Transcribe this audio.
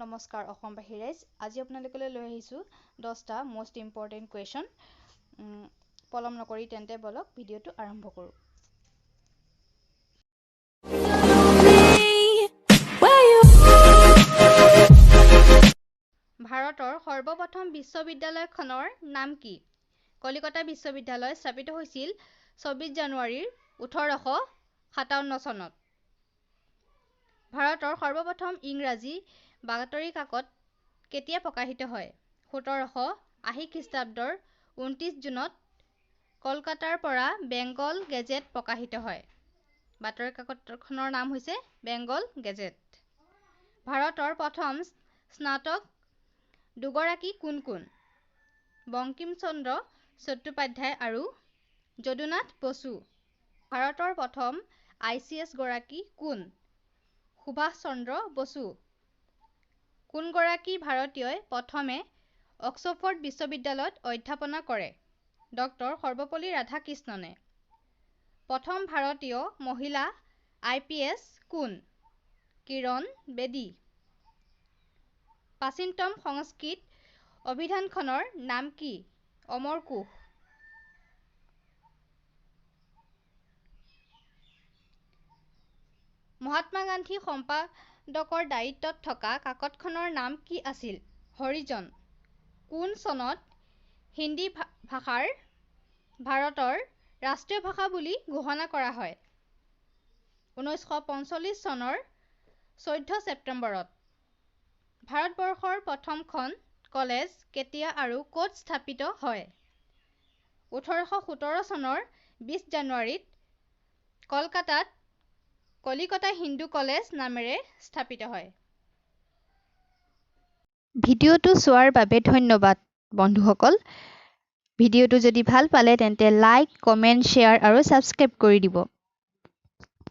নমস্কাৰ অসমবাসী ৰাইজ, আজি আপোনালোকলৈ লৈ আহিছোঁ 10টা মষ্ট ইম্পৰ্টেণ্ট কুৱেশ্যন। পলম নকৰি তেন্তে বলক ভিডিঅ'টো আৰম্ভ কৰোঁ। ভাৰতৰ সৰ্বপ্ৰথম বিশ্ববিদ্যালয়খনৰ নাম কি? কলিকতা বিশ্ববিদ্যালয় স্থাপিত হৈছিল 24 জানুৱাৰীৰ 1857 চনত। ভাৰতৰ সৰ্বপ্ৰথম ইংৰাজী বাতৰি কাকত কেতিয়া প্ৰকাশিত হয়? 1780 খ্ৰীষ্টাব্দৰ 29 জুনত কলকাতাৰ পৰা বেংগল গেজেট প্ৰকাশিত হয়। বাতৰি কাকতখনৰ নাম হৈছে বেংগল গেজেট। ভাৰতৰ প্ৰথম স্নাতক দুগৰাকী কোন কোন? বংকিমচন্দ্ৰ চট্টোপাধ্যায় আৰু যদুনাথ বসু। ভাৰতৰ প্ৰথম ICS গৰাকী কোন? সুভাষ চন্দ্ৰ বসু। কোনগৰাকী ভাৰতীয়ই প্ৰথমে অক্সফৰ্ড বিশ্ববিদ্যালয়ত অধ্যাপনা কৰে? ডক্টৰ সৰ্বপল্লী ৰাধাকৃষ্ণনে। প্ৰথম ভাৰতীয় মহিলা IPS কোন? কিৰণ বেদী। প্ৰাচীনতম সংস্কৃত অভিধানখনৰ নাম কি? অমৰকোষ। মহাত্মা গান্ধী সম্পাদকৰ দায়িত্বত থকা কাকতখনৰ নাম কি আছিল? হৰিজন। কোন চনত হিন্দী ভাষাৰ ভাৰতৰ ৰাষ্ট্ৰীয় ভাষা বুলি ঘোষণা কৰা হয়? 1945 চনৰ 14 ছেপ্টেম্বৰত। ভাৰতবৰ্ষৰ প্ৰথমখন কলেজ কেতিয়া আৰু ক'ত স্থাপিত হয়? 1817 চনৰ 20 জানুৱাৰীত কলকাতাত কলিকতা হিন্দু কলেজ নামেৰে স্থাপিত হয়। ভিডিঅ'টো চোৱাৰ বাবে ধন্যবাদ বন্ধুসকল। ভিডিঅ'টো যদি ভাল পালে তেন্তে লাইক, কমেণ্ট, শ্বেয়াৰ আৰু ছাবস্ক্ৰাইব কৰি দিব।